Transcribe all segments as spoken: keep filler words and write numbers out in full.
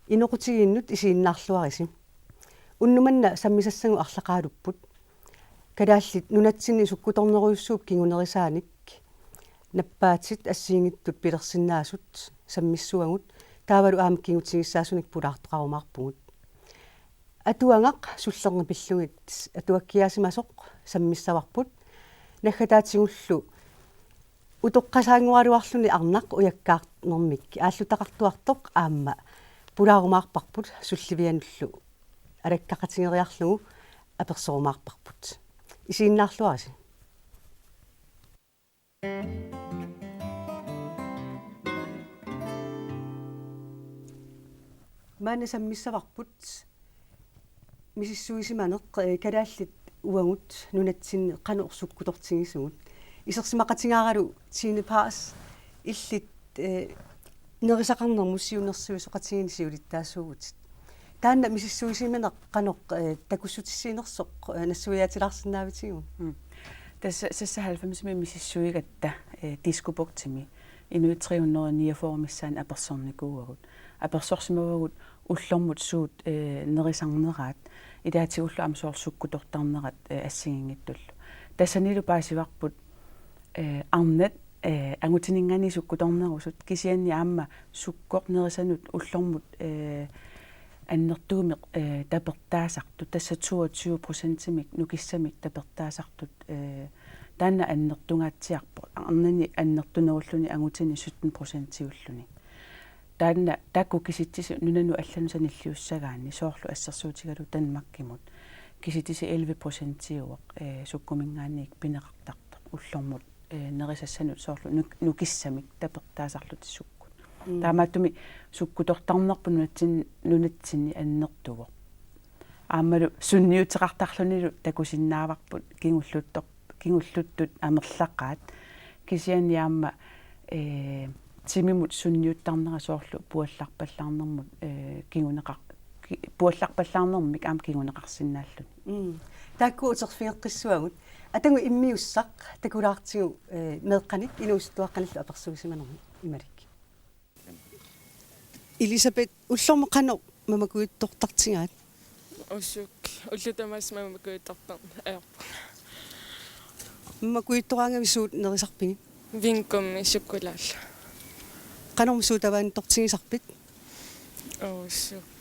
Inoqutigiinnut isiginnaarluarisi. Unnuk manna sammisassagut arlaqaalupput. Kalaallit nunatsinni sukkutornerujussuup kingunerisaanik nappaatit assigiinngitsut pilersinnaasut sammissuagut, taavalu aamma kingutigissaasunik pulaartoqarumaarpugut. Atuagaq sullerneq pillugit atuakkiaasimasoq sammissavarput. Naggataatigullu utoqqasaanngoraluarluni arnaq ujakkaarnermik aallutaqartuartoq aamma pulaarumaarparput, sullivianullu alakkaqatigeriarlugu apersorumaarparput. Isiginnaarluarisi. Maanna sammissavarput misissuisimaneq, eh, kalaallit uagut nunatsinni qanoq sukkutortigisugut. Isersimaqatigaaralu Tine Paas, illit, eh, nerisaqarnermut siunnersuisoqatigiinni siulittaasuuvutit. Taanna misissuisimaneq qanoq, eh, takussutissiinersoq, eh, nassuiaatilaarsinnaavitigu? Mm. Tassa seksoghalvfemsimi misissuigatta, eh, Diskobugtimi inuit tre hundrede niogfyrre missaanni apersornikuuagut. Apersorsimavagut ullormut suut, eh, nerisarneraat, ilaatigullu aamma soorlu sukkutortarnerat, eh, assigiinngitsullu. Tassanilu paasivarput, eh, arnat, eh, angutininngaanniit sukkutornerusut, kisianni aamma sukkoq nerisanut ullormut, eh, annertuumik, eh, tapertaasartut, tassa toogtyve procentimik nukissamik tapertaasartut, eh, taanna annertungaatsiarpoq. Arnani annertunerulluni angutini sytten procentiulluni. Taanna taakku kisitsisit nunanut allanut sanilliussagaanni, soorlu assersuutigalugu Danmarkimut, kisitsisit elleve procentiuvoq, eh, sukkuminngaanniit pineqartartoq ullormut, eh, nerisassanut soorlu nuk-, nukissamik tapertaasarlutik sukkut. Mm. Taamaattumik sukkutortarnerput nunatsin-, nunatsinni annertuvoq. Aammalu sunniuteqartarlunilu takusinnaavarput kingulluttor-, kingulluttut amerlaqaat. Kisianni aamma, eh, timimut sunniuttarnera soorlu puallarpallaarnermut, eh, kinguneqar-, ki-, puallarpallaarnermik aamma kinguneqarsinnaalluni. Mm. Taakku uterfigeqqissuagut. Atagu immiussaq takulaartigu, eh, meeqqanik inuusuttuaqqanillu apersuisimanermut imalik. Elisabeth, ullormut qanoq mamakujuttortartigaat? Ussuk, ullut tamaasa mamakujuttortarneq ajorpunga. Mamakujuttoraangavit suut nerisarpigit? Vingummi sukkulaarlunga. Qanormi sodavandittortigisarpit? Ussuk,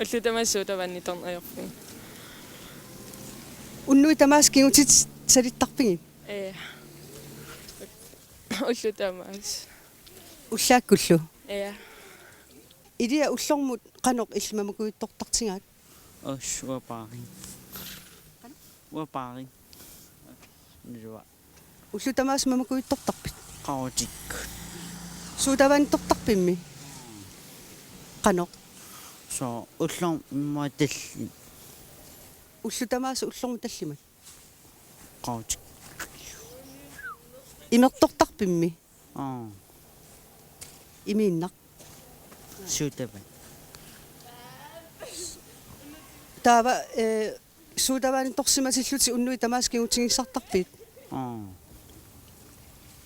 ullut tamaasa sodavandittorneq ajorpunga. Unnuit tamaasa kingutitit salittarpigit? Ja. Ullut tamaasa. Ullaakkullu? Ja. Ilia, ullormut qanoq illit mamakujuttortartigaat? Uss, uanga paarin. Uanga paarin. Nilua. Ullut tamaasa mamakujuttortarpit? Qautik. Sodavandittortarpimmi? Qanoq? Soorlu ullormut tallimat. Ullut tamaasa ullormut tallimat? Qautik. Imertortarpimmi? Aa. Imiinnaq. Sodavand. Taava, eh, sodavandittorsimatillutit unnuit tamaasa kingutigissartarpit? Aa.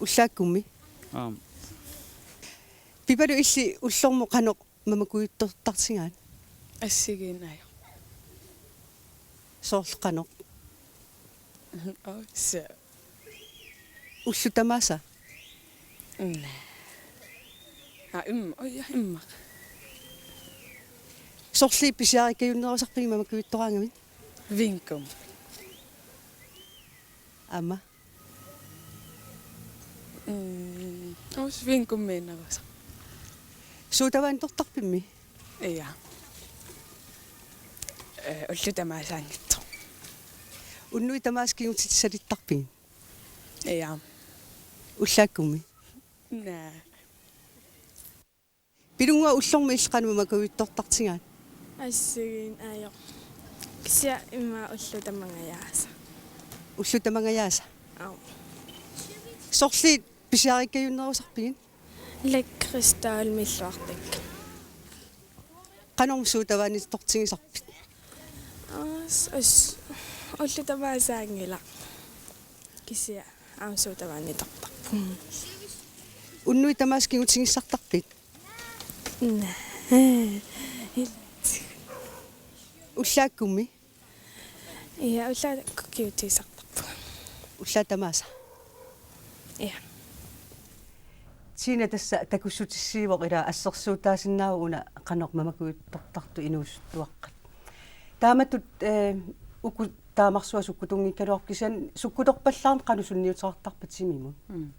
Ullaakkummi? Aam. Pipalu, illit ullormut qanoq mamakujuttortartigaat? Assigiinngitsoq. Soorlu qanoq? Uss. Ullut tamaasa? Mm. Aa, im-, oj, ja, immaqa. Sorliit pisiarikkajunnerusarpigit mamakujuttoraangavit? Vingummi. Aamma? Mm, uss, vingummiinnerusarpara. Sodavandittortarpimmi? Ja. Eh, ullut tamaasaanngitsoq. Unnuit tamaasa kingutitit salittarpigit? Ja. Ullaakkummi? Naa. Pilunnguaq, ullormut illit qanoq mamakujuttortartigaat? Assigiinngitsoq. Kisianni immaqa ullut tamangajaasa. Ullut tamangajaasa? Aap. Sorliit pisiarikkajunnerusarpigit? Lakridstårlmilluartik. Qanormi sodavandittortigisarpit? Aas, aas, ullut tamaasaanngilaq. Kisianni aamma sodavandittortarpunga. Unnuit tamaasa kingutigissartarpit? Naa. Ullaakkummi? Ja, ullaakkukiutigisartarpunga. Ullaaq tamaasa? Ja. Tine, tassa takussutissiivoq ila assersuutaasinnaavoq una qanoq mamakujuttortartut inuusuttuaqqat. Taamatut, eh, uku taamarsuaq sukkutunngikkaluarpoq, kisianni sukkutorpallaarneq qanoq sunniuteqartarpa timimut? Mm.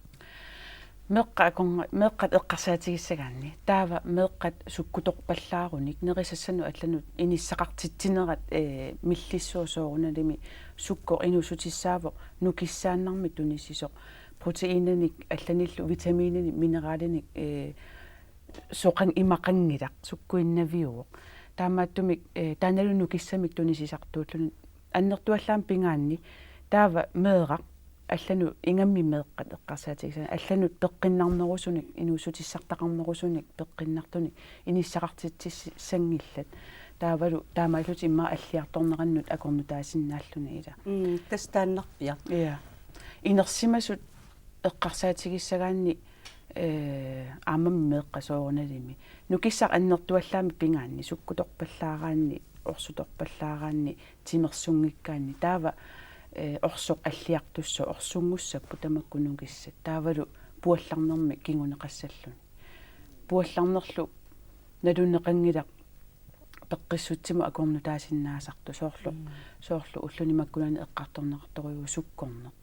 Meeqqat akorn-, meeqqat eqqarsaatigissagaanni. Taava meeqqat sukkutorpallaarunik nerisassanut allanut inissaqartitsinerat, eh, millissuaq soorunalimi sukkut inuussutissaavoq nukissaannarmik tunisisoq. Proteiininik allanillu vitamiininik mineralinik, eh, soqan-, imaqanngilaq, sukkuinnaviuvoq. Taamaattumik, eh, taannalu nukissamik tunisisartuulluni annertuallaamik pingaanni taava meeraq allanut ingammik meeqqat eqqarsaatigisagaanni allanut peqqinnarnerusunik, inuussutissartaqarnerusunik peqqinnartunik inissaqartitsissanngillat. Taavalu taamaallutik immaqa alliartornerannut akornutaasinnaalluni ila. Mm, tassa taannarpiaq. Ja. Inersimasut eqqarsaatigissagaanni, eh, aammami meeqqat soorunalimi. Nukissaq annertuallaamik pingaanni, sukkutorpallaaraanni, orsutorpallaaraanni, timersunngikkaanni. Taava, eh, orsoq alliartussaq orsunngussapput tamakku nukissat. Taavalu puallarnermik kinguneqassalluni. Puallarnerlu naluneqanngilaq peqqissutsimut akornutaasinnaasartoq. Soorlu, mm, soorlu ulluni makkunani eqqartorneqartorujuuvoq sukkorneq.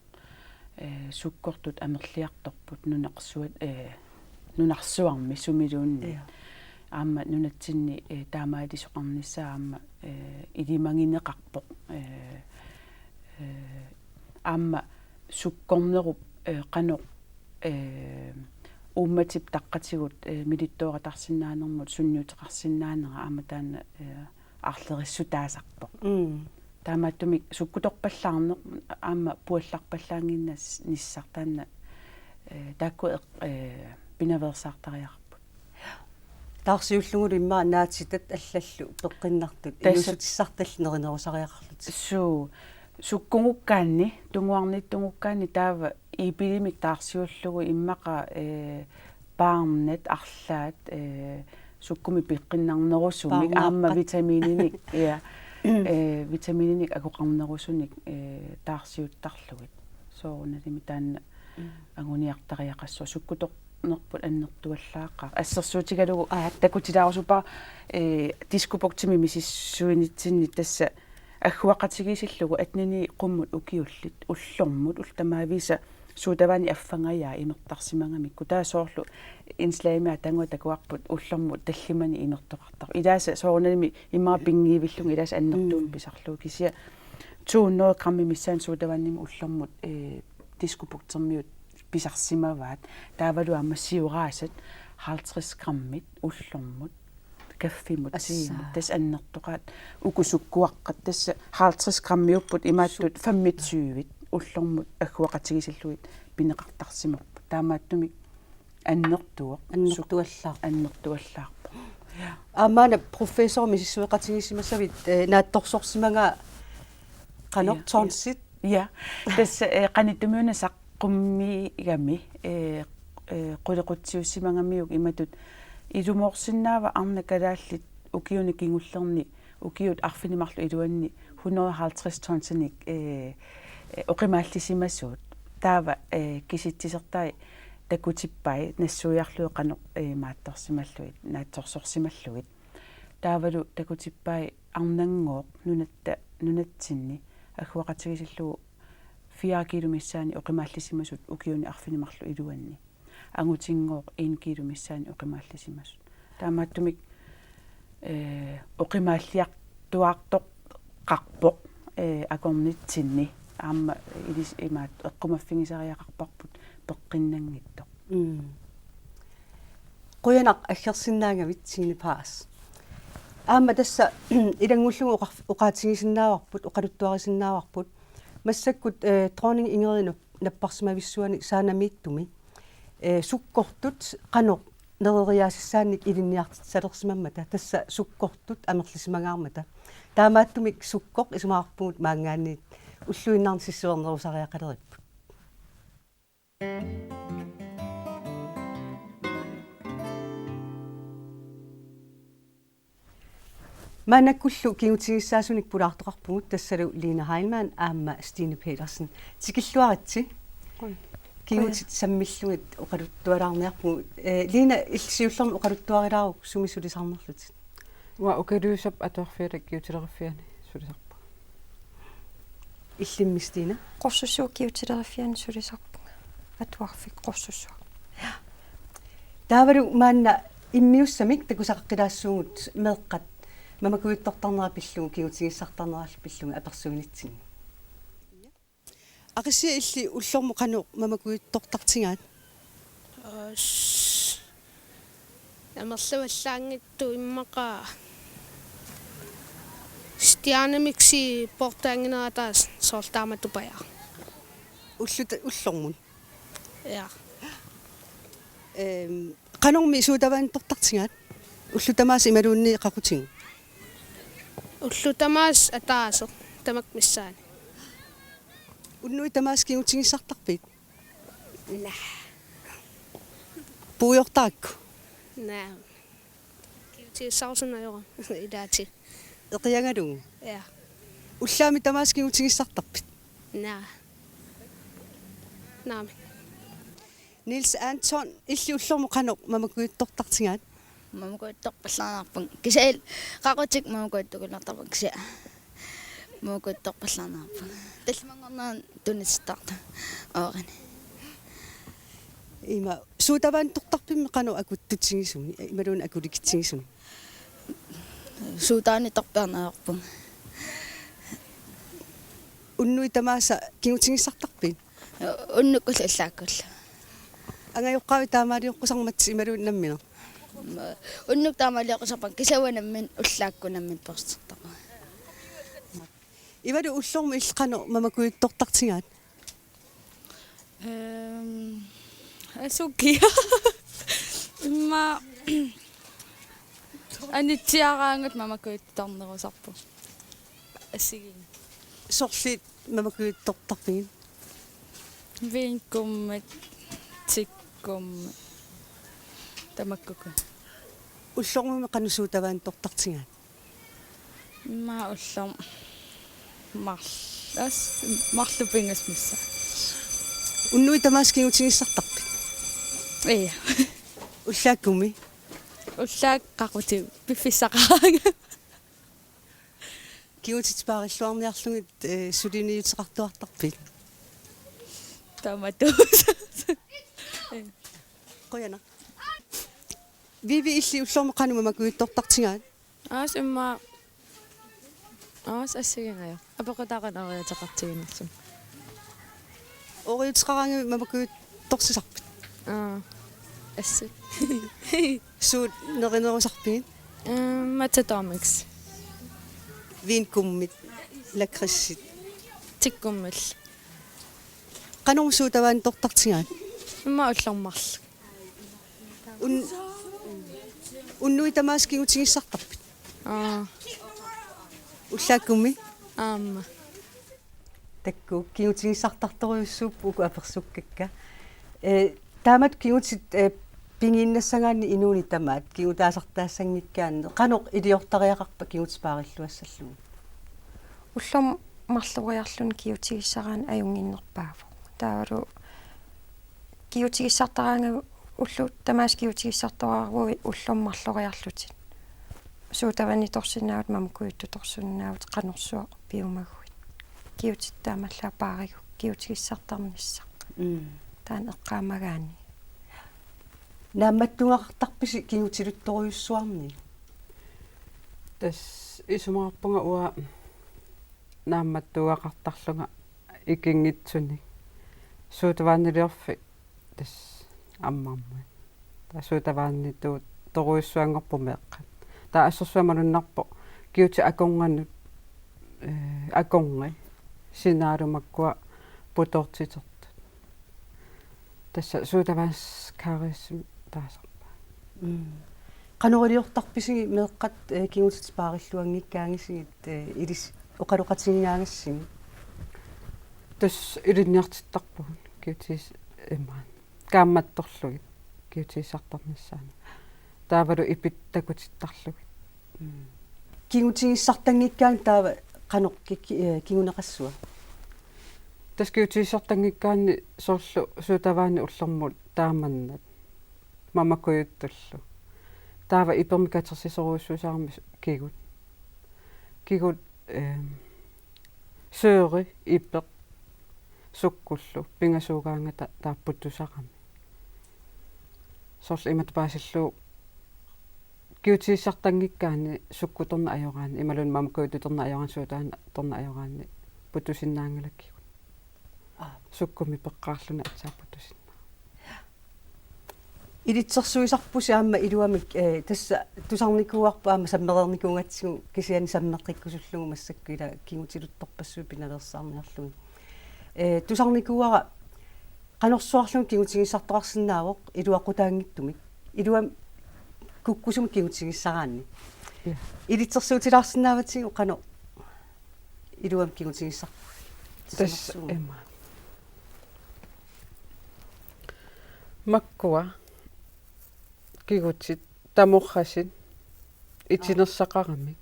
Eh, sukkortut amerliartorput nunarsuat-, eh, nunarsuarmi sumiluunniit. Ja. Aamma nunatsinni, eh, taamaalisoqarnissaa aamma, eh, ilimagineqarpoq. Eh, eh, aamma sukkornerup, eh, qanoq, eh, uummatip taqqatigut, eh, milittoorataarsinnaanermut sunniuteqarsinnaanera aamma taanna, eh, arlerissutaasarpoq. Mm. Taamaattumik sukkutorpallaarneq aamma puallarpallaannginnissaq taanna, eh, taakku eq-, eh, pinaveersaartariaqarput. Taarsiullugulu immaqa naatitat allallu peqqinnartut, tassa, inuussutissartallu nerinerusariaqarlutik. Suu, sukkugukkaanni, tunguarnittugukkaanni taava iipilimik taarsiullugu immaqa, eh, paarnat, arlaat, eh, sukkumi peqqinnarnerusumik, paarnaaqqat, aamma vitamiininik, ja, eh, vitamiininik akoqarnerusunik, eh, taarsiuttarlugit. Soorunalimi taanna, mm, anguniartariaqassaaq, sukkutornerput annertuallaaqaaq. Assersuutigalugu, aa, takutilaarusuppara, eh, Diskobugtimi misissuinitsinni tassa agguaqatigiissillugu atteninik qummut ukiullit ullormut ullut tamaavisa sodavandip affangajaa imertarsimagamikku. Taava soorlu indslagimi atangua takuarput ullormut tallimanik imertoqartarpoq. Ilaasa soorunalimi immaqa pinngiivillunga ilaasa annertuumik, mm, pisarlugu, kisianni to hundrede grammit missaanni sodavandimik ullormut, eh, Diskobugtermiut pisarsimavaat. Taavalu aamma siuraasat halvtreds grammit ullormut kaffimut, tassa, teemut. Tassa annertoqaat uku sukkuaqqat. Tassa halvtreds grammiupput imaattut, suk-, femogtyve ullormut agguaqatigiissillugit pineqartarsimapput. Taamaattumik annertuvoq. Annertuallaarpoq. Suk-, annertuallaarpoq. Ja. Aamma una professor misissueqatigiissimassavit, eh, naatsorsorsimagaa qanoq, ja, tonsit? Ja. Tassa, eh, qanittumiuna saq- qummigami, eh, eh, qulequtsiussimagamiuk imatut ilumoorsinnaava arnat kalaallit ukiuni kingullerni ukiut arfineq-marluk iluanni hundrede halvtreds tonsinik, eh, eh, oqimaallisimasut. Taava, eh, kisitsisertai takutippai nassuiarlugit qanoq, eh, maattorsimallugit, naatsorsorsimallugit. Taavalu takutippai arnanngooq nunatta-, nunatsinni agguaqatigiissillugu fire kilo missaani oqimaallisimasut ukiuni arfineq-marluk iluanni. Angutinngooq en kilo missaani oqimaallisimasut. Taamaattumik, eh, oqimaalliartuaartoqarpoq, eh, akornitsinni. Aamma ilis-, imaat eqqumaffigisariaqarparput peqqinnanngitsoq. Mm. Qujanaq aggersinnaagavit, Tine Paas. Aamma tassa ilanngullugu oqar-, oqaatigisinnaavarput, oqaluttuarisinnaavarput. Massakkut, eh, Dronning Ingridip nap-, napparsimavissuani Saanamiittumi, eh, sukkortut qanoq nereriaasissaannik ilinniartitsisalersimammata, tassa sukkortut amerlisimagaarmata. Taamaattumik sukkoq isumaqarpugut maanngaanniit ulluinnarni sissuernerusariaqaleripput. Maannakkullu kigutigissaasunik pulaartoqarpugut, tassalu Lina Heilmann aamma Stine Petersen. Tikilluaritsi. Qujan. Kigutit sammillugit oqaluttualaarniarpugut. Eh, Lina, illit siullermik oqaluttuarilaaruk sumi sulisarnerlutit? Uanga Ukaliusap Atuarfiata Kigutileriffiani sulisarpunga. Illimmi Stine? Qorsussuup Kigutileriffiani sulisarpunga. Atuarfik Qorsussuaq. Taavalu maanna immiussamik takusaqaqqilaassuugut meeqqat mamakujuttortarnerat pillugu kigutigissartarnerallu pillugu apersuinitsinni. Aqissia, illit ullormut qanoq mamakujuttortartigaat? As-, amerlavallaanngitsoq immaqa stjernemixi poortuannginnera taas soorlu taamatut paja. Ullut-, ullormut? Ja. Ehm, qanormi suut avaanittortartigaat? Ullut tamaasa imaluunniit qaqutigut? Ullut tamaasa ataaseq, tamakku missaanni. Unnuit tamaasa kigutigissartarpit? Naa. Puigortarakku? Naa. Kigutigissarusunngilanga ilaatigut. Eqiagalugu? Ja. Ullaammik tamaasa kigutigissartarpit? Naa. Naamik. Niels Anton, illit ullormut qanoq mamakujuttortartigaat? Mamakujuttorpallaarpunga. Kisianni qaqutikka mamakujuttukullartarpunga kisianni. Mamakujuttorpallaarpunga. Tallimanngornerani tunissuttarpunga. Oorani. Ima, suut avaanittortarpimmi qanoq akuttutigisumik, imaluunniit akulikitsigisumik? Suut avaanittorpiarneq ajorpunga. Unnuit tamaasa kigutigissartarpit? Unnukkullu ullaakkullu. Angajoqqaavit taamaalioqqusarmatit imaluunniit nammineq? Unnukkut taamaalioqqusarpakka, kisianni uanga nammineq, ullaakkut nammineq poorsertarpunga. Ivalu, ullormut illit qanoq mamakujuttortartigaat? Ehm, asuki. Immaqa anitsiaraangat mamakujuttarnerusarpunga. Assigiinngitsoq. Sorliit mamakujuttortarpigit? Vingummit, tikkummit, tamakkukkut. Ullormut qanoq suut avaanittortartigaat? Immaqa ullormut marl-, as-, marluk pingasut missaat. Unnuit tamaasa kigutigissartarpit? Ja. Ullaakkummi? Ullaakkut qaqutigut piffissaqaraangat. Kigutitsit paarilluarniarlugit, eh, suliniuteqartuartarpit? Taamatut. Qujanaq. Vivi, illit ullormut qanoq mamakujuttortartigaat? Aas immaqa. Aas assigiinngitsoq. Apeqqutaaqaaq ooriuteqartiginersunga. Ooriuteqaraangavit mamakujuttorsisarpit? Aa, assi. Suut nerinerusarpigit? Ehm, Matador Mix. Vingummit, lakridsit? Tikkummillu. Qanormi suut avaanittortartigaat? Immaqa ullormut marluk. Un-, unnuit tamaasa kigutigissartarpit? Aa. Ullaakkummi? Aamma. Takuuk, kigutigissartartorujussuupput uku apersukkakka. Eh, taamatut kigutit, eh, pigiinnassagaanni inuuneq tamaat, kigutaasartaassanngikkaanni, qanoq iliortariaqarpa kigutit paarilluassallugit? Ullormut marloriarluni kigutigissaraanni ajunnginnerpaavoq. Taavalu kigutigissartaraangavit ullut tamaasa kigutigissartoraarui ullormut marloriarlutit. Suut avaanittorsinnaavutit, mamakujuttutorsinnaavutit, qanorsuaq piumaguit. Kigutit taamaallaat paarigut, kigutigissartarnissaq. Mm. Taanna eqqaamagaanni. Naammattuugaqartarpisi kigutiluttorujussuarnik? Tassa isumaqarpunga uanga naammattuugaqartarlunga ikinngitsunik. Suut avaanniliorfik tassa ammarmat. Taava suut avaannitu-, torujussuanngorput meeqqat. Taava assersuut malunnarpoq kigutit akornannut, eh, akornanni sinaalu makkua putoortitertut. Tassa suut avaanskarisumik taasarpaat. Mm. Qanoq iliortarpisigit meeqqat, eh, kigutit paarilluanngikkaangisigit, eh, ilissi oqaloqatiginnginnakkaangassigit? Tassa ilinniartittarpugut kigutigis-, imaat, kaammattorlugit kigutigissartarnissaannut. Taavalu ipit takutittarlugit. Mm. Kigutigissartanngikkaanni taava qanoq ki-, ki-, eh, kinguneqassava? Tassa kigutigissartanngikkaanni soorlu suut tavaani ullormut taamannat mamakkujuttullu. Taava ipermik katersisorujussuusarami kigut. Kigut, ehm, søri, ipeq, sukkullu, pingasuugaangata taava putusarami. Soorlu imatut paasillugu kigutigissartanngikkaanni sukkutorneq ajoraanni, imaluunniit mamakkujuttut torneq ajoraanni, suut taanna torneq ajoraanni putusinnaanngilakkit. Aa. Sukkumik peqqaarluni aatsaat putusinnaavoq. Ilitsersuisarpusi aamma iluamik, eh, tassa tusarnikuuarput aamma sammereernikuugatsigu kisianni sammeqqikkusullugu massakkut ila kigutiluttorpassuit pinaveersaarniarlugit. Eh, tusarnikuuara qanorsuarluunniit kigutigissartoqarsinnaavoq iluaqutaanngitsumik. Iluamik kukkusumik kigutigissaraanni. Ja. Ilitsersuutilaarsinnaavatigu qanoq iluamik kigutigissar-, tassa sanersuugut. Ima. Makkua kigutit tamorrasit itinersaqaramik.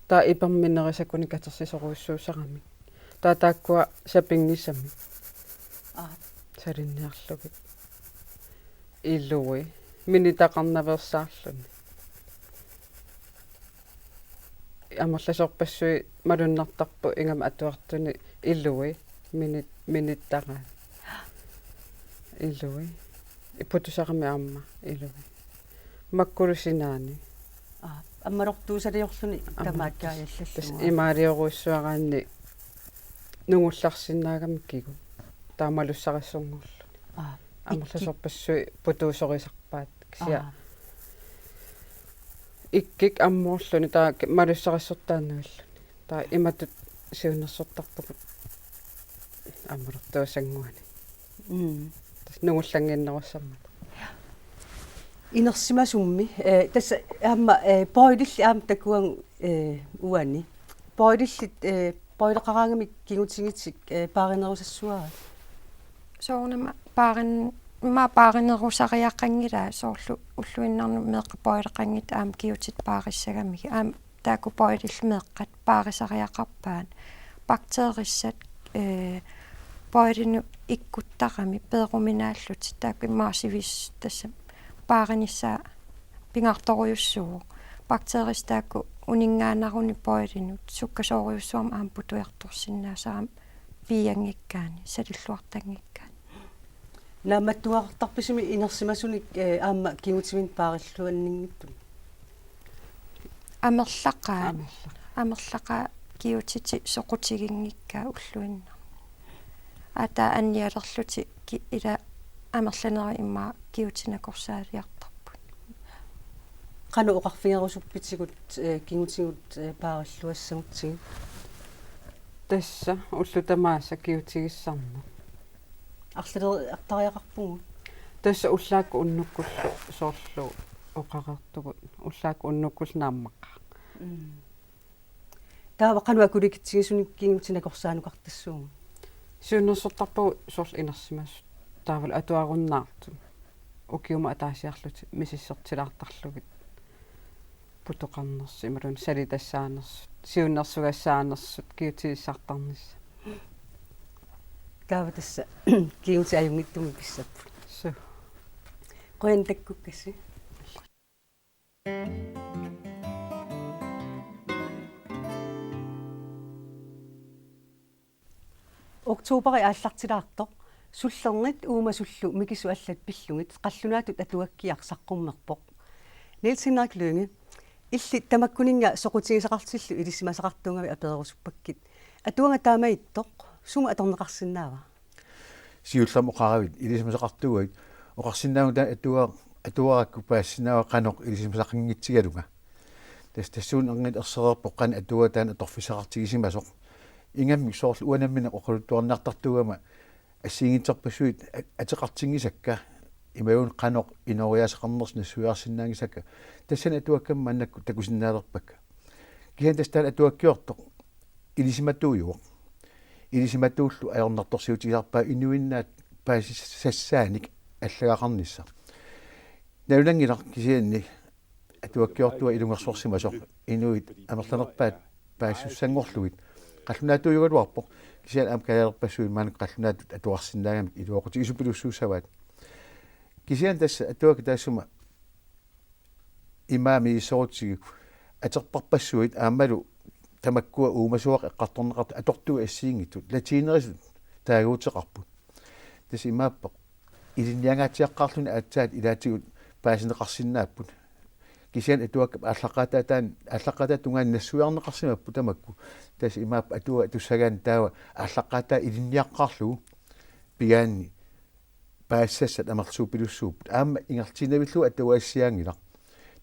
Taava ipermik nerisakuni katersisorujussuusaramik. Taava taakkua sapinngisamik. Aa. Salinniarlugit. Ilui. Minitaqarnaveersaarluni. Amerlasoorpassuit malunnartarput ingammik atuartuni ilui. Minit-, minittaraat. Ilui. Putusarami aamma ilui. Makkulu sinaani. Aa, ammalortuusaliorluni. Aamma tamaakkaajallallunga. Tassa imaaliorujussuaraanni nungullarsinnaagami kigut. Taava malussarissunngorluni. Aa, amerlasoorpassuit putuusorisarpaat. Kisianni. Aa. Ikkik ammuulluni taava ki-, malussarissortaannaalluni. Taava imatut siunnersortarpugut ammalortuusannguani. Mm. Tassa nungullannginnerussammat. Inersimasummi, eh, tassa aamma, eh, poilillit aamma takuagut, eh, uani. Poilillit, eh, poileqaraangamik kigutigitik, eh, paarinerusassavara? Soorunami paarin-, immaqa paarinerusariaqanngilaa soorlu ulluinnarni meeqqat poileqanngitsut aamma kigutit paarissagamigit. Aamma taakku poilillit meeqqat paarisariaqarpaat. Bakteerissat, eh, poilinut ikkuttarami peeruminaallutik taakku immaqa sivis-, tassa paarinissaa pingaartorujussuuvoq. Bakteerissat taakku uninngaannaruni poilinut sukkasoorujussuarmik aamma putujartorsinnaasarami piianngikkaanni, salilluartanngikkaanni. Naammattuartarpisumik inersimasunik, eh, aamma kigutiminnik paarilluanninngitsumik? Amerlaqaat. Amerlaqaat. Amerlaqaat kigutitit soqutiginngikkaat ulluinnarni. Aataa annialerlutik ki-, ila amerlanerit immaqa kigutit nakorsaaliartarput. Qanoq oqarfigerusuppitigut, eh, kigutigut, eh, paarilluassagutsigit? Tassa ullut tamaasa kigutigissarneq. Arlaleriartariaqarpugut. Tassa ullaakkut unnukkullu soorlu oqareertugut. Ullaakkut unnukkullu naammaqaaq. Mm. Taava qanoq akulikitsigisunik kigutit nakorsaanukartassaagut? Siunnersortarpagut soorlu inersimasut taavalu atuarunnaartut. Ukiumut ataasiarlutik misissortilaartarlugit. Putoqarnersut, imaluunniit salitassaanersut, siunnersugassaanersut, kigutigissartarnissat. Taava tassa kigutit ajunngitsumik pissapput. Suu. Qujanaq takkukkassi. Oktoberi aallartilaartoq, sullernit uumasullu mikisut allat pillugit qallunaatut atuakkiaq saqqummerpoq. Niels Henrik Lynge, illit tamakkuninnga soqutigisaqartillu ilisimasaqartuugavit apereerusuppakkit. Atuagaq taamaattoq, sumut atorneqarsinnaava? Siullermik oqaravit, ilisimasaqartuugavit, oqarsinnaavugut taanna atua-, atuarakku paasissinnaavara qanoq ilisimasaqanngitsigalunga. Tassa tassuuna erniit ersereerpoq qanoq atuagaq taanna atorfissaqartigisimasoq. Ingammik soorlu uanga nammineq oqaluttuarniartartuugama assigiinngitsorpassuit a-, ateqartinngisakka imaluunniit qanoq inooriaaseqarnersut nassuiarsinnaanngisakka. Tassani atuakkami maannakkut takusinnaalerpakka. Kisianni tassa taanna atuakkiortoq ilisimatuujuvoq. Ilisimatuullu ajornartorsiutigisarpaa inuinnaat paasisassaanik allagaqarnissaq. Nalunanngilaq kisianni Atuakkiortua ilungersorsimasoq inuit amerlanerpaat paasisussanngorlugit qallunaatuujugaluarpoq, kisianni aamma kalaaleqarpassuit maanna qallunaatut atuarsinnaagamik iluaqutigisoq pilussuussavaat. Kisianni tassa atuakkat taassuma imaammi issorutigu atorparpassuit aammalu tamakkua uumasooq eqqartorneqartut atortui assigiinngitsut latiinerisut taaguuteqarput. Tassa imaappoq ilinniangaatsiaqqaarluni aatsaat ilaatigut paasineqarsinnaapput. Kisianni atuakkat aallaqqaataata aallaqqaataata tungaanut nassuiarneqarsimapput tamakku. Tassa imaappoq atuagaq tussagaanni taava aallaqqaataa ilinniaqqaarlugu pigaanni paasissassat amerlasuupilussuupput. Aamma ingerlaannavillugit atuagassiaanngilaq.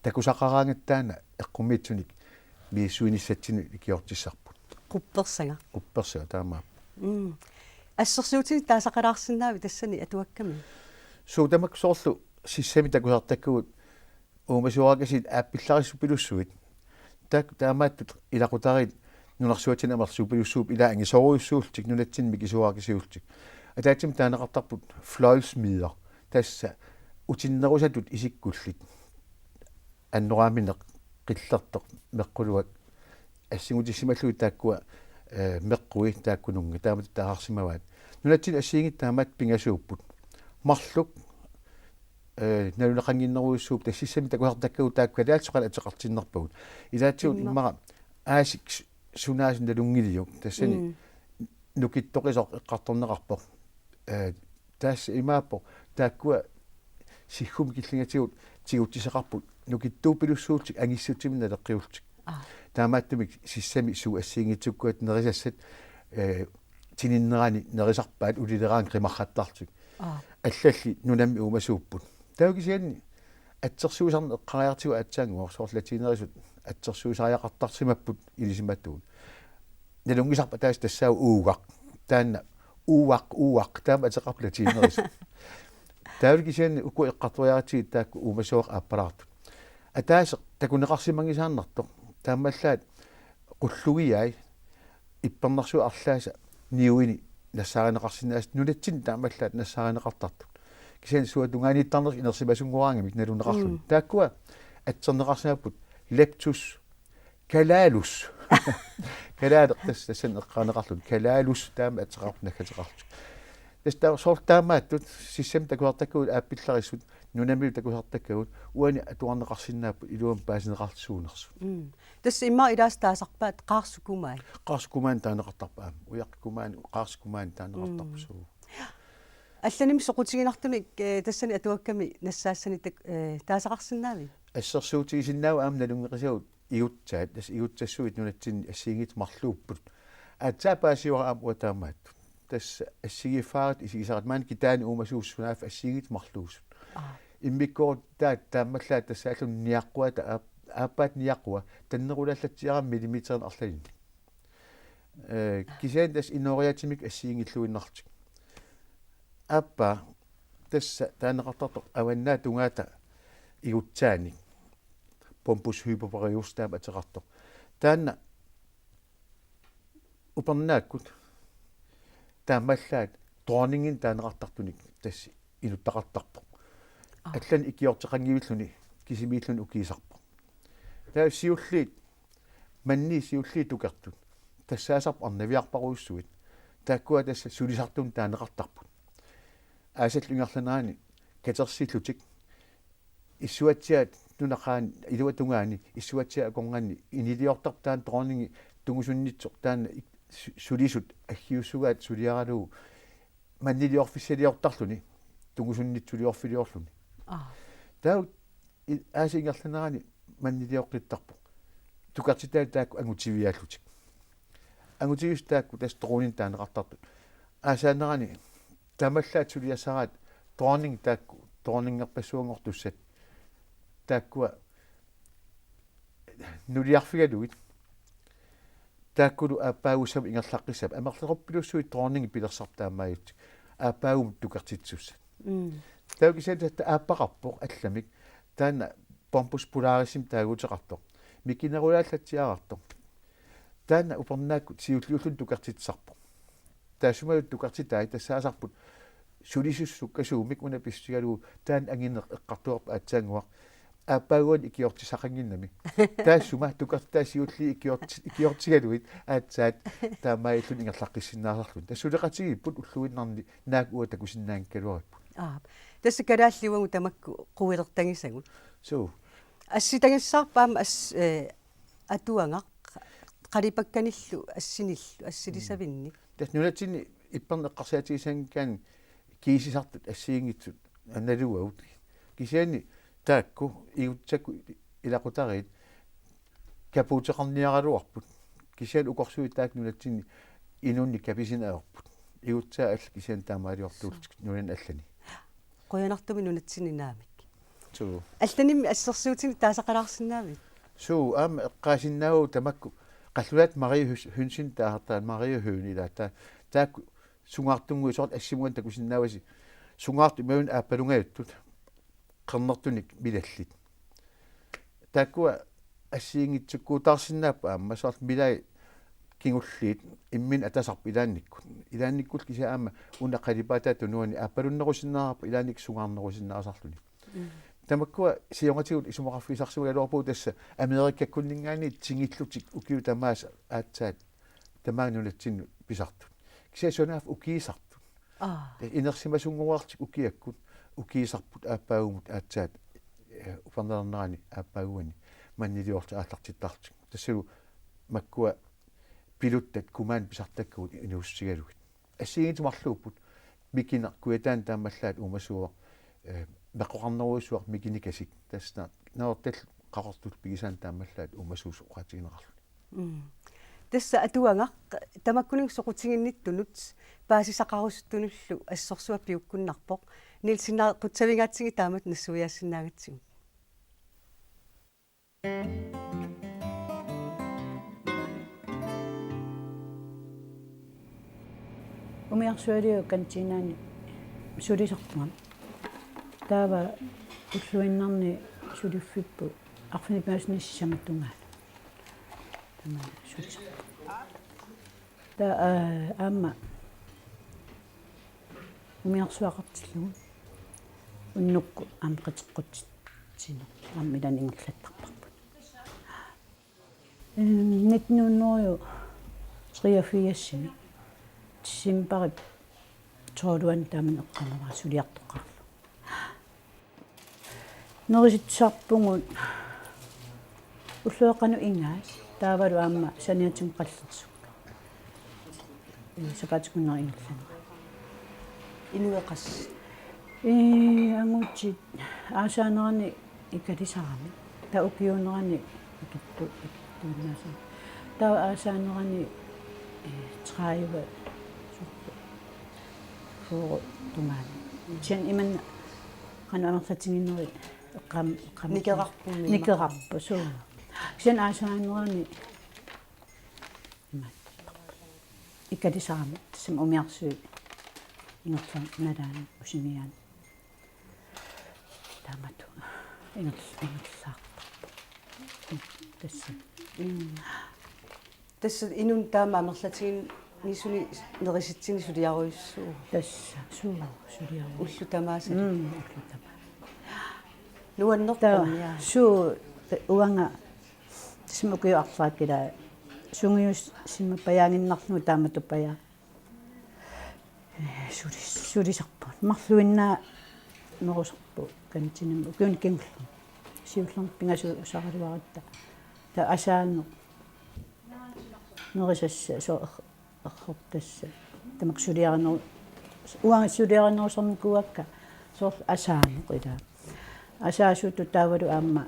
Takusaqaraangatta taanna eqqumiitsunik misissuinissatsinnut ikiortissarput. Quppersaga. Quppersaga taamaappoq. Mm. Assersuutinik taasaqalaarsinnaavit tassani atuakkami? Suu, tamakku soorlu sissami takusartakkagut uumasoorakasiit aappillarissuppilussuit. Taakku taamaattut ilaqutariit nunarsuatsinni amerlasuupilussuupput, ilaa angisoorujussuullutik nunatsinni mikisuarakasiullutik. Ataatsimik taaneqartarput fløjlssmider, tassa utinnerusatut isikkullit. Annoraamineq, qillertoq, meqquluak, assingutissimallugit taakkua, eh, meqqui taakkununnga taamatut taasarsimavaat. Nunatsinni assigiinngitsut taamaattut pingasuupput. Marluk, eh, naluneqannginnerujussuupput, tassa sissami takusartakkagut taakku kalaallisut qanoq ateqartinnerpagut. Ilaatigut immaqa aasik s-, sunaasut nalunngiliuk, tassani Mm. nukittoqisoq eqqartorneqarpoq. Eh, tassa imaappoq taakkua siggummi killingatigut tigutsisaqarput nukittuupilussuullutik angissutsimik naleqqiullutik. Aa. Taamaattumik sissami suut assigiinngitsukkut nerisassat, eh, tininnerani nerisarpaat ulileraangat qimarrattarlutik. Aa. Allalli nunammi uumasuupput. Taava kisianni atsersuisarneq eqqariartigu aatsaannguaq, soorlu latiinerisut atsersuisariaqartarsimapput ilisimatuut. Nalunngisarput ataaseq tassaavoq uugaq. Taanna uugaq, uugaq, taama ateqarput latiinerisut. Taavalu kisianni uku eqqartoriaratsigit taakku uumasooq aappalaartut. Ataaseq takuneqarsimanngisaannartoq. Taamaallaat qullugiai ippernarsuup arlaasa niuini nassaarineqarsinnaasut, nunatsinni taamaallaat nassaarineqartartut. Kisianni suut tungaaniittarnersut inersimasunngoraangamik naluneqarluni. Mm. Taakkua atserneqarsimapput leptus kalaalus. Kalaaleq tassa tassani eqqaaneqarluni. Kalaalus taama ateqarpoq naggateqarlutik. Tassa taava soorlu taamaattut sissami takusartakkagut aappillarissut, nunamilu takusartakkagut uani atuarneqarsinnaapput iluamik paasineqarlutik suunersut. Mm. Tassa immaqa ilaasa taasarpaat Qaarsuk Kumaani. Qaarsuk Kumaani taaneqartarpoq aamma. Ujaqqi Kumaani, Qaarsuk Kumaani taaneqartarpoq. Mm. Suu. Allanimmi soqutiginartumik, eh, tassani atuakkami nassaassanik tak-, eh, taasaqarsinnaavit? Assersuutigisinnaavara aamma nalunngeqisagut igutsaat, tassa igutsassuit nunatsinni assigiinngitsut marluupput. Aatsaat paasiuara aamma uanga taamaattut. Tassa assigiiffaaratta isigisaratta, maani kitaani uumasuusoq, sunaaffa assigiinngitsut marluusut. Aa. Immikkoorutaat taamaallaat tassaalluni niaqquata aap-, aappaata niaqqua tannerulaallatsiarami millimeterinik arlalinnik. Eh, kisianni tassa inooriaatsimikkut assigiinngilluinnarlutik. Aappaa tassa taaneqartartoq avannaata tungaata igutsaanik. Bombus hyperborius taama ateqartoq. Taanna upernaakkut taamaallaat dronninginik taaneqartartunik tassa inuttaqartarpoq. Aa. Allanik ikiorteqanngivilluni kisimiilluni ukiisarpoq. Taava siulliit, manniit siulliit tukertut tassaasarput arnaviarparujussuit. Taakkua tassa sulisartunut taaneqartarput. Aasallu ingerlanerani katersillutik issuatsiaat nunaqaani iluatungaani issuatsiaat akornanni iniliortarput taanna dronningi tungusunnitsoq taanna ik-, su-, sulisut aggiussugaat suliaralugu manniliorfissaliortarluni tungusunnitsuliorfiliorluni. Aa. Taava i-, aasap ingerlanerani mannilioqqittarpoq. Tukertitaat taakku angutiviaallutik. Angutivisut taakku tassa dronninik taaneqartartut. Aasaanerani taamaallaat suliassaraat dronning taakku, dronningerpassuanngortussat. Taakkua nuliarfigalugit. Taakkulu aappaagussamut ingerlaqqissapput. Amerlasoorpilussuit dronningit pilersarput taamaajutsik. Aappaagumut tukertitsisussat. Mm. Taava kisianni tassa aappaqarpoq allamik. Taanna Bombus Polarisimi taaguuteqartoq. Mikinerulaallatsiarartoq. Taanna upernaakkut siulliulluni tukertitsisarpoq. Taassumalu tukertitai tassaasarput sulisussat sukkasuumik una pissutigalugu taanna angineq eqqartugarput aatsaannguaq. aappaaguani ikiortissaqannginnami. Taassuma tukartaasiulli ikiorti-, ikiortigalugit aatsaat taamaalilluni ingerlaqqissinnaasarluni. Tassa suleqatigiipput ulluinnarni naak uanga takusinnaanngikkaluaripput. Aap. Tassa kalaallit uagut tamakku quilertagisagut. Suu. Assitagissaarpat aamma as-, eh, atuagaq qalipakkanillu assinillu assilisavinnik. Tassa nunatsinni ipperneq eqqarsaatigisanngikkaanni kiisisartut assigiinngitsut naluagut. Kisianni taakku igutsakku ilaqutariit kapuuteqarniaraluarput. Kisianni ukorsuit taakku nunatsinni inunnik kapisinnaasarput. Igutsaat allat kisianni taamaaliortuullutik nunani allani. Qujanartumik nunatsinni naamik. Suu. Allanimmi assersuutinik taasaqalaarsinnaavit? Suu, aamma eqqaasinnaavagut tamakku qallunaat Marie Hø-, Hønsen taasartaat Marie Høne ilaa ta-, taakku sungaartunnguit soorlu assimut takusinnaavasi sungaartut imaluunniit aappalungajuttut qernertunik milallit. Taakkua assigiinngitsukkutaarsinnaapput aamma soorlu milai kingulliit imminut atasarput ilaannikkut. Ilaannikkullu kisianni aamma una qalipaataata tunuani aappalunnerusinnaavarput ilaannikkut sungaarnerusinnaasarluni. Mm. Tamakkua siornatigut isumaqarfigisarsimagaluarpugut tassa Amerikakkunninngaanniit tigullutik ukiut tamaasa aatsaat tamaanga nunatsinnut pisartut. Kisianni sunaaffa ukiisartut. Aa. Inersimasunngorlutik ukiakkut ukiisarput aappaagumut aatsaat, eh, upernalernerani aappaaguani manniliorlutik aallartittarlutik. Tassalu makkua piluttat kumaanni pisartakkagut inuussutigalugit. Assigiinngitsut marluupput mikineq kujataani taamaallaat uumasuuvoq, eh, meqqoqarnerujussuaq mikinikasik. Tassa naortallit qaqortullu pigisaanni taamaallaat uumasuusoq oqaatigineqarluni. Mm. Tassa atuagaq tamakkuninnga soqutiginnittunut paasisaqarusuttunullu assorsuaq piukkunnarpoq. Niels, sinna qutsavigaatsigit taamatut nassuiaassinnaagatsigut. Umiarsualiaq kantinaani sulisarpunga. Taava ulluinnarni suliffipput arfineq-pingasunut sisamat tungaanut. Tamanna sulisarpunga. Taava, aa, aamma umiarsuaqartillugu unnukkut aamma qiteqqutitsinni aamma ilaanni ingerlattarparput. Ehm, nitten hundrede og treogfirsimi decembarip tolvianni taamani eqqaamavara suliartoqarlunga. Nerisitsisarpugut ulloqeqqanut ingaat, taavalu aamma saniatigumut qallersukkat. Ee, sapaatip akunnera ingerlanera. Inuit qassit? Ee, angutit aasaanerani ikalisaramik. Taava ukiuunerani ikittu-, ikittuinnaasarami. Taava aasaanerani, ee, tredive, fyrre tungaanut. Kisianni imanna qanoq amerlatigineri eqqaam-, eqqaam-, Nikerarput. Nikerarput, suu. Kisianni aasaanerani imaattarput. Ikalisaramik, tassami umiarsuit ingerlaannaq nalaani usiniaani. Taamatut inger-, ingerlaartarput. Tassa. Mm. Tassa inunnik taama amerlatigisuni nerisitsineq suliarujussuuvoq. Tassa, suu, suliaru-. Ullut tamaasa. Mm, ullut tamaasa. Nuannerpoq. Taava, ja. Suu, uanga, tassami ukiut arlaat ila sungiusimapajaaginnarlugu taamatuppajaaq. Ee, suli-, sulisarput. Marluinnaanerusarput kantinimi ukiuni kingullerni. Siullermik pingasuusaraluaratta. Taava asaanut. Nerisassat soorlu errortassat. Tamakku suliarineru-, uanga suliarinerusarnikuuakka soorlu asaanut ilaa. Asaasutut taavalu aamma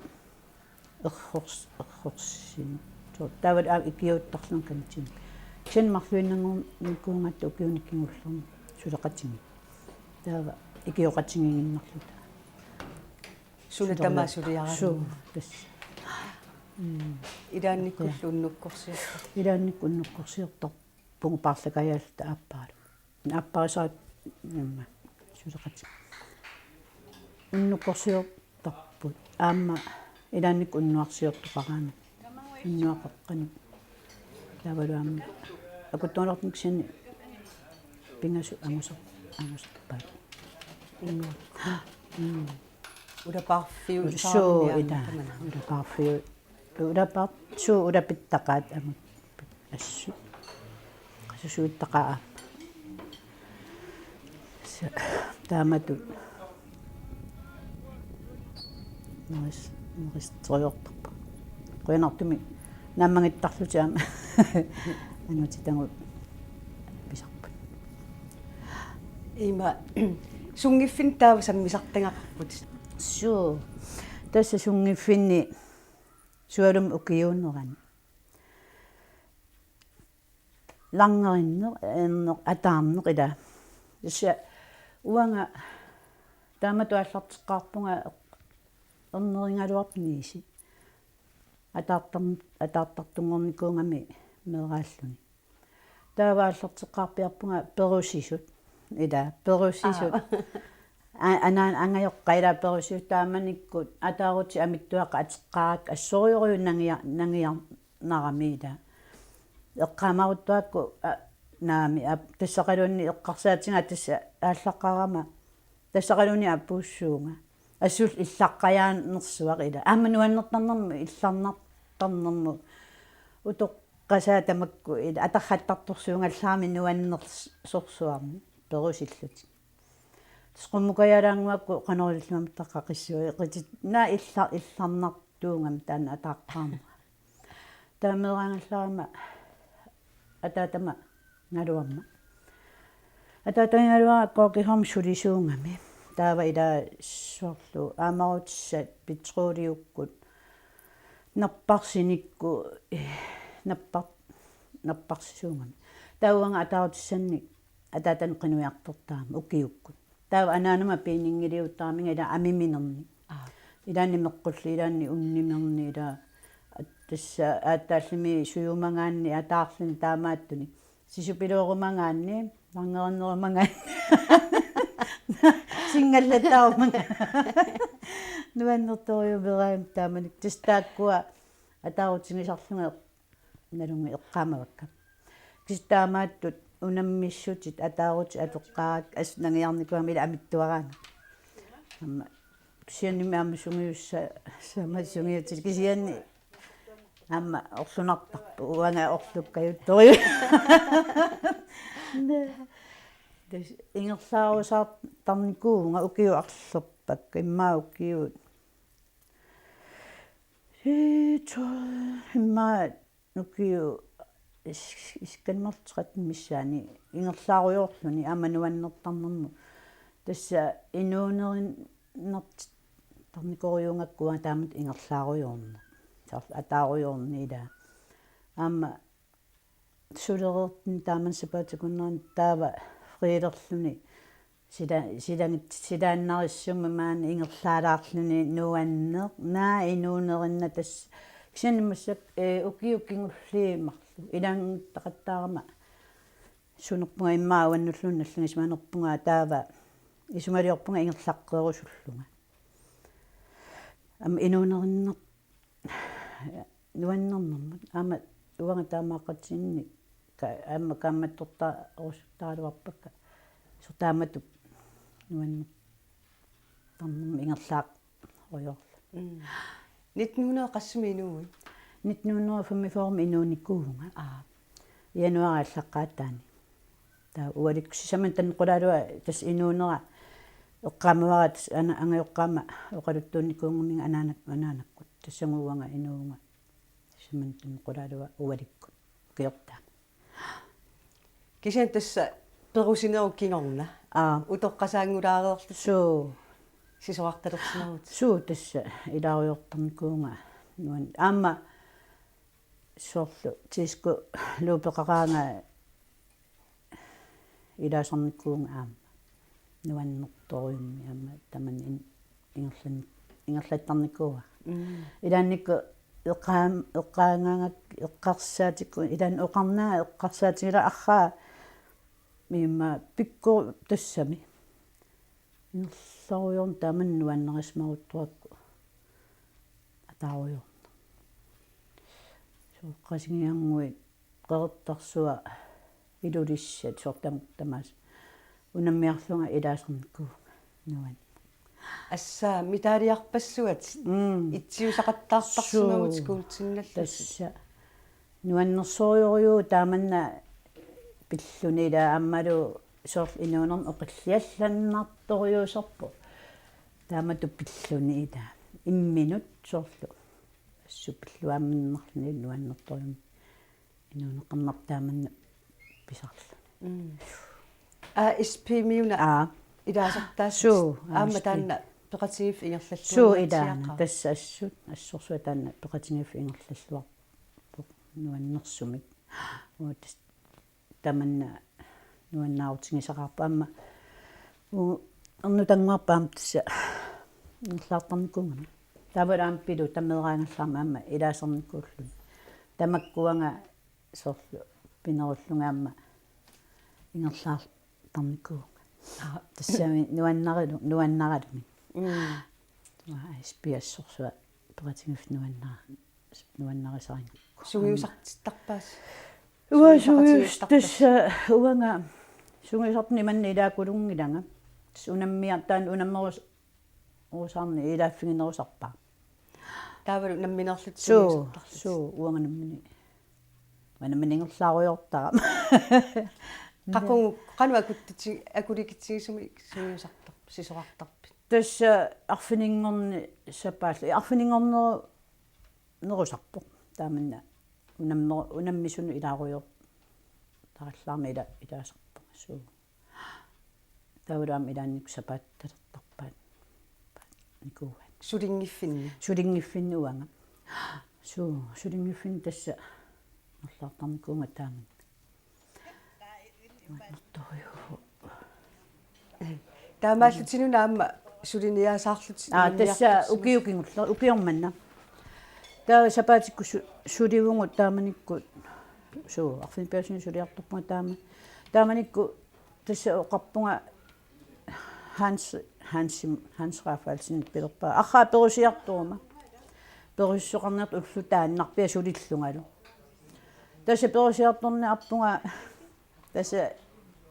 errors-, errorsineq. Soorlu taavalu aamma ikiuuttarlunga kantinimi. Kisianni marluinnannguungatta ukiuni kingullerni suleqatigiit. Taava ikioqatigiinnarluta. Suna tamaat suliaralugit. Suu, tassa. Mm. Ilaannikkullu unnukkorsiortarpugut. Ilaannikkut unnukkorsiortarpugut paarlakaajalluta aappaalu. Aapparisaat imma suleqatit. Unnukkorsiortarput. Aamma ilaannikkut unnuarsiortoqaraangat. Unnuaqeqqanut. Taavalu aamma. Akuttuunertut kisianni pingasut angusar-, angusarpaat. Unnuaq. Mm. Ulapaarfiu Suu ila. Ulapaarfiu. Ulapar suu ulapittaqaat aamma. Assut. Qasusuittaqaa. Taamatut. Neriusseriartorpoq. Qujanartumik naammagittarlutik aamma. Angutitagut pisarput. Ima sunngiffinni taava sammisartagaqarput. Suu. Tassa sunngiffinni sualummik ukiuunerani. Langerinneq, erneq, ataarneq ila. Tassa uanga taamatut aallarteqqaarpunga ernerigaluartuniisi. Ataartar-, ataartartunngornikuugami meeraalluni. Taava aallarteqqaarpiarpunga perusisut. Ila, perusisut. Aa. A-, anaan angajoqqaat ila perusisut taamanikkut ataarutit amittuaqqat ateqqaarakku assorujussuaq nangia-, nangiarnarami ila. Eqqaamaruttuakku, a, naamik, a, tassaqaluunniit eqqarsaatigaara tassa aallaqqaarama. Tassaqaluunniit apuussuunga. Assullu illaqqajaanersuaq ila. Aamma nuannertarnermut, illarnartarnermut. Utoqqasaat tamakku ila. Atarhattartorsuugallarami nuannersorsuarnik. Perusillutik. Tassa qummukajalaannguakku qanoq ilillunga taqqaqissuit. Qiti-, naa illa-, illarnartuugami taanna ataaqqaarnera. Taava meeraagallarama ataatamagaluarma. Ataatagagaluara K G H-mi sulisuugami. Taava ila soorlu aamarutissat petroliukkut napparsinikku, eh, nappar-, napparsisuugami. Taava uanga ataarutissannik ataatani qinujartortarami ukiukkut. Taava anaanama piininngiliuttaramigit ila amiminerni. Aa. Ilaanni meqqulli, ilaanni unnimerni, ila tassa aatsaallimi sujumagaanni ataarluni taamaattunik. Sisupiloorumagaanni, langerinnerumagaanni. Singallattaarumagaanni. Nuannertorujuummeraangama taamanikkut. Tassa taakkua ataarutigisarlunga nalunngilaq eqqaamavakka. Kisianni taamaattut unammissutit ataarutit atoqqaarakku assut nangiarnikuugami ila amittuaraangama. Aamma kisiannimi aamma sungiussa-, sama sungiutit kisianni aamma orlunartarpoq uanga orlukkajuttorujuk. Tassa ingerlaarusaartarnikuuvunga ukiut arlerpakka immaqa ukiut. Siitsu immaqa ukiut is-, isikkanniit tretten missaani ingerlaarujoorluni aamma nuannertarnermut. Tassa inuunerinnartarnikorujuugakku uanga taamatut ingerlaarujoorneq. Soorlu ataarujoorneq ila. Aamma sulereerluni taamani sapaatip akunnerani taava friilerluni sila-, silagit-, silaannarissummi maani ingerlaalaarluni nuanneq, naa inuunerinnaq tassa. Kisianni massakkut, eh, ukiut kingulliit marluk ilannguttaqattaarama sunerpunga immaqa uannulluunniit nallagisimanerpunga taava isumaliorpunga ingerlaqqeerusullunga. Aamma inuunerinnaq nuannernermut. Aamma uanga taamaaqatigiinni ka-, aamma kaammattortaarusuttaraluarpakka. Soorlu taamatut nuannertarnermut ingerlaarujoorluni. Mm. Nitten hundrede qassimi inuuit? Nitten hundrede femogfyrre inuunikuuvunga. Aa. Januaarip aallaqqaataani. Taava ualikkut sisamanut tannequlaarlunga tassa inuunera eqqaamavara tassa ana-, angajoqqaama oqaluttuunnikuunnginnama anaanak-, anaanakkut. Tassagu uanga inuuvunga sisamanut tannequlaarlunga ualikkut ukiortaama. Kisianni tassa perusinerup kingorna. Aa. Utoqqasaanngulaareerlutit. Suu. Sisorartalersimavutit. Suu tassa ilaarujoortarnikuuvunga nuan-. Aamma soorlu Disco Luupeqaqaanga ilaasarnikuuvunga aamma. Nuannertorujummi aamma tamanna in-, ingerlan-, ingerlattarnikuuara. Mm. Ilaannikkut eqqaam-, eqqaagaangakku eqqarsaatikku, ilaanni oqarnanga eqqarsaatigilara arraa immaqa pikkorik tassami. Ingerlarujoorneq tamanna nuannarisimaruttorakku ataarujoorneq. Soorlu Qasigiannguit Qeqertarsuaq Ilulissat soorlu tam-, tamaasa. Unammiarlunga ilaasarnikuuvunga nuanneq. Assa, medaljerpassuat. Mm. Itsiusaqattaartarsimavutit. Suu. Skuultinnallusi. Tassa. Nuannersorujussuuvoq taamanna pilluni, ila aammalu soorlu inuunermi oqilliallannartorujussuusarpoq. Taamatut pilluni ila. Imminut soorlu. Assut pilluaamminnarluni nuannertorujussuuvoq. Inuuneqarnarpoq taamanna pisarluni. Mm. A S P-miuna. Aa. Ilaasartaassutit. Suu, aamma A S P. Taanna peqatigiiffik ingerlalluarniartiaqaaq. Suu, ilaana. Tassa assut, assorsuaq taanna peqatigiiffik ingerlalluarpoq nuannersumik. Uagut tassa tamanna nuannaarutigisaqaarpoq aamma. U-, ernutannguarput aamma tassa ingerlaartarnikuugama. Taavalu aamma Pilu tameeraangallarama aamma ilaasarnikuulluni. Tamakku uanga soorlu pinerullunga aamma ingerlaartarnikuuvunga. Aa. Tassami nuannarilu-, nuannaralugit. Mm. Uanga A S P assorsuaq peqatigiiffik nuannara-, nuannarisarigakku. Sungiusartittarpaat? Uanga sungius-, sungiusaqatigiittarpasi? Tassa uanga sungiusartuni imanna ilaakulerlunga. Tassa unammia-, taanna unammerus-, -rusaarneq ilaaffiginerusarpara. Taavalu nammineerlutit. Suu, sungiusartarlutit? Suu, uanga nammineq. Uanga nammineq ingerlaarujoortarama. Qaqugu, qanoq akuttiti-, akulikitigisumik sungiusartar-, sisorartarpit? Tassa arfininngorneq sapaat-, arfininngorneru-, -nerusarpoq. Taamanna unammer-, unammisunut ilaarujoortarallaarneq ila-, ilaasarpunga. Suu. Taavalu aamma ilaannikkut sapaattalertarpaat. Nikuuaat. Sulinngiffinni? Sulinngiffinni uanga. Suu, sulinngiffinni tassa ingerlaartarnikuuvunga taamanna. Nuannertorujussuuvoq. Taamaallutit una aamma suliniaasaarlutit. Aa, tassa unammiartorsimasut. Ukiut kingulleq, ukioq manna. Taava sapaatikkut su-, sulivugut taamanikkut. Suu, arfineq-pingasunut suliartorpunga taama. Taamanikkut tassa oqarpunga Hans, Hans, Hans Rafaelsen pilerpara. Arraa perusiartoruma. Perusisoqarniartut ullut taannarpiaq sulillungalu. Tassa perusiartorniarpunga tassa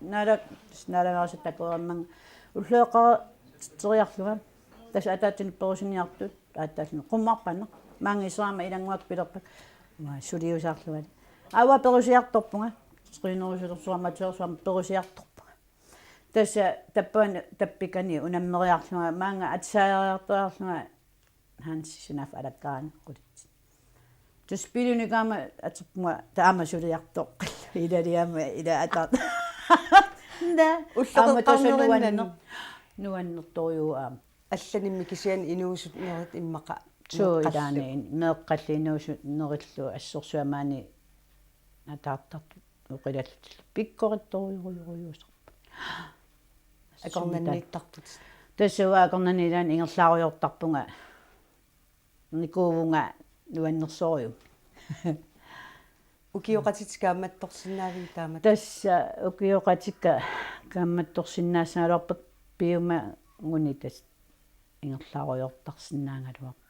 naala-, naalagaasat takuarmanga ullueqaatitseriarlunga. Tassa ataatsinut perusiniartut, aatsaat qummut arpanneq. Maanga iserama ilanngukkatta pilerpakka. Uanga suliusaarlunga. Aamma perusiartorpunga. Triinuusulersuarma atuarsuarma perusiartorpunga. Tassa tappavani tappikani unammeriarlunga, maanga atisaajaariartoriarlunga Hansi sunaaffa alakkaraangakkit. Tassa Pilunikuugama aterpunga taama suliartoqqillugu ilaliama ila ataat. Nda. Ulloqeqqarnerinnan. Aamma tassa nuanner-, nuannertorujussuuvoq aamma. Allanimmi kisianni inuusuttunerit immaqa. Suu, meeqqallu. Ilaanni meeqqallu inuusuttunerillu assorsuaq maani ataartartut oqilallutillu pikkorittorujorujussuusarput. Akornanniittarput. Tassa uanga akornanni ilaanni ingerlaarujoortarpunga. Nikuuvunga nuannersorujuk. Ukioqatitit kaammattorsinnaavigit taamatut? Tassa ukioqatikka kaammattorsinnaassagaluarpakka piumaguni tassa ingerlaarujoortarsinnaagaluarput.